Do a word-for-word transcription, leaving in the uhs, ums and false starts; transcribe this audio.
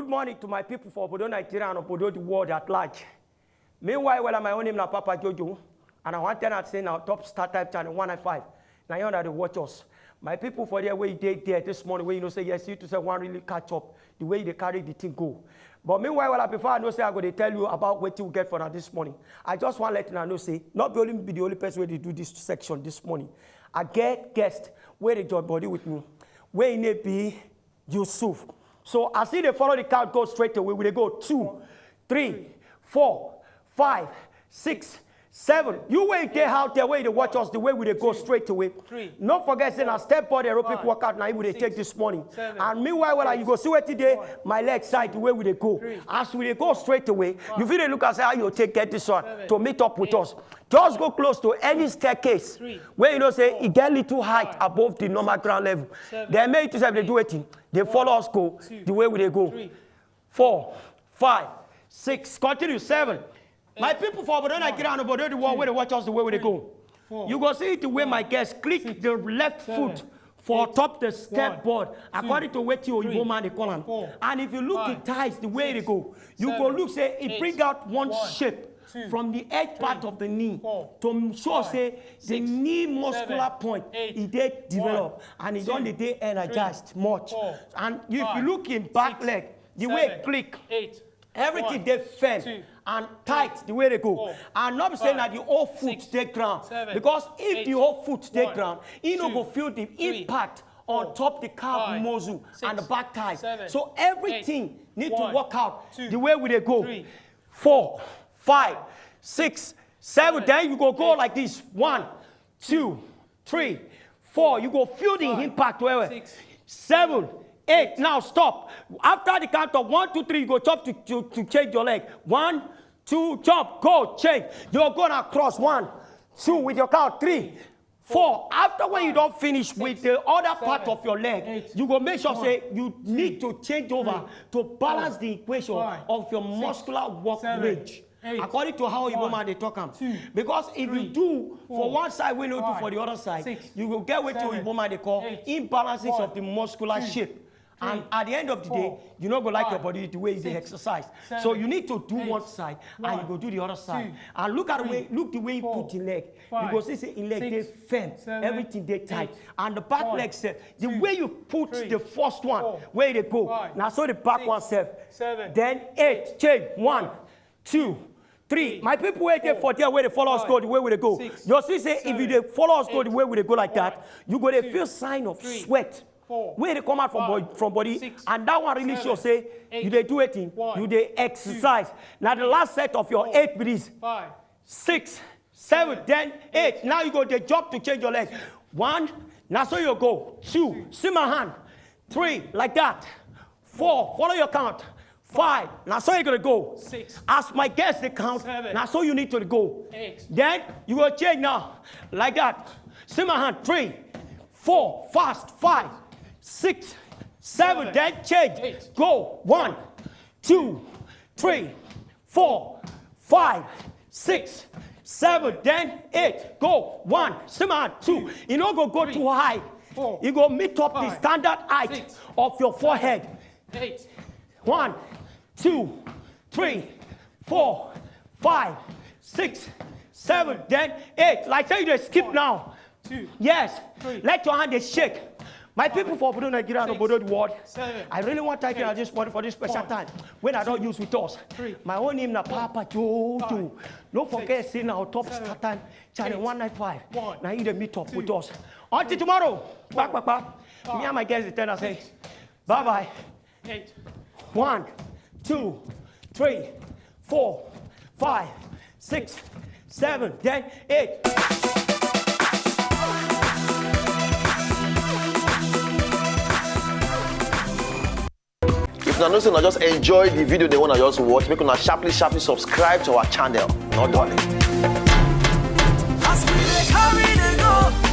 Good morning to my people for Obodo Nigeria and Obodo the world at large. Meanwhile, well, my own name na Papa Jojo, and I want to tell you say now top start type channel one nine five. Now you know they watch us. My people for there where you dey there this morning, where you know say yes, you to say one really catch up the way they carry the thing go. But meanwhile, well, before I know say I go to tell you about what you get for now this morning, I just want to let you know say not be only be the only person where they do this section this morning. I get guest where they join body with me, where it may be Yusuf. So as he dey follow the count go straight away, we dey go two, three, four, five, six, seven. You wait there out there where they watch us the way we dey go straight away. Three. No forget say na step body aerobic workout na we dey take this morning. And meanwhile, well, you go see wetin dey my leg side the way we dey go. As we dey go straight away, you fit dey look and say how you take get this one to meet up with us. Just go close to any staircase where you know say e get little height above the normal ground level. Then make yourself dey do wetin dey follow us go the way we dey go. Four, five, six, continue, seven. My people for Obodo Nigeria and Obodo the world where they watch us the way we dey go. You go see it the way my guests click the left foot for top the step board, according to wetin oyibo man dey call am. And if you look the ties the way they go, you go look say it bring out one shape from the edge part of the knee to show say the knee muscular point e dey develop and e don dey dey energized much. And if you look him back leg, the way e click, everything dey firm and tight the way they go. And not be say na the whole foot dey ground, because if the whole foot dey ground, e no go feel the impact on top the calf muscle and the back thigh. So everything need to work out the way we dey go. Four, five, six, seven. Then you go go like this. One, two, three, four. You go feel the impact well well. Seven, eight. Now stop. After the count of one, two, three, you go chop to, to, to change your leg. One, two, chop, go, change. You go now cross. One, two with your count. Three, four. After when you don't finish with the other part of your leg, you go make sure say you need to change over to balance the equation of your muscular work range. According to how Igbo man dey talk am. Because if you do for one side, we no do for the other side, you go get wetin Igbo man dey call imbalances of the muscular shape. And at the end of the day, you no go like your body the way you dey exercise. So you need to do one side and you go do the other side. And look at the way, look the way you put the leg. You go see say in leg dey firm, everything dey tight. And the back leg sef, the way you put the first one, where they go, now so the back one sef. Then eight, change, one, two, three. My people wey dey for there, where they follow us go, the way we dey go. You see say if you dey follow us go the way we dey go like that, you go dey feel sign of sweat. Wey dey come out from body, from body, and that one really show say you dey do wetin, you dey exercise. Now the last set of your eight be this. Six, seven, then eight. Now you go dey jump to change your leg. One, now so you go. Two, see my hand. Three, like that. Four, follow your count. Five, now so you gonna go. Six. As my guests they count, now so you need to go. Then you go change now, like that. See my hand. Three, four, fast. Five, six, seven. Then change. Go. One, two, three, four, five, six, seven, then eight. Go. One, see my hand. Two. You no go go too high. You go meet up the standard height of your forehead. One, two, three, four, five, six, seven, then eight. Like say you dey skip now. Yes. Let your hand dey shake. My people for Obodo Nigeria and Obodo the world, I really want to thank you at this point for this special time when I don't use with us. My own name na Papa Jojo. Don't forget say na on top start time channel one nine five. Now you dey meet up with us. Until tomorrow. Back, back, back. Me and my guests dey tell us say bye bye. One, two, three, four, five, six, seven, then eight. If una know say una just enjoy the video they wanna just watch, make una sharply sharply subscribe to our channel. No darling. As we dey carry dey go.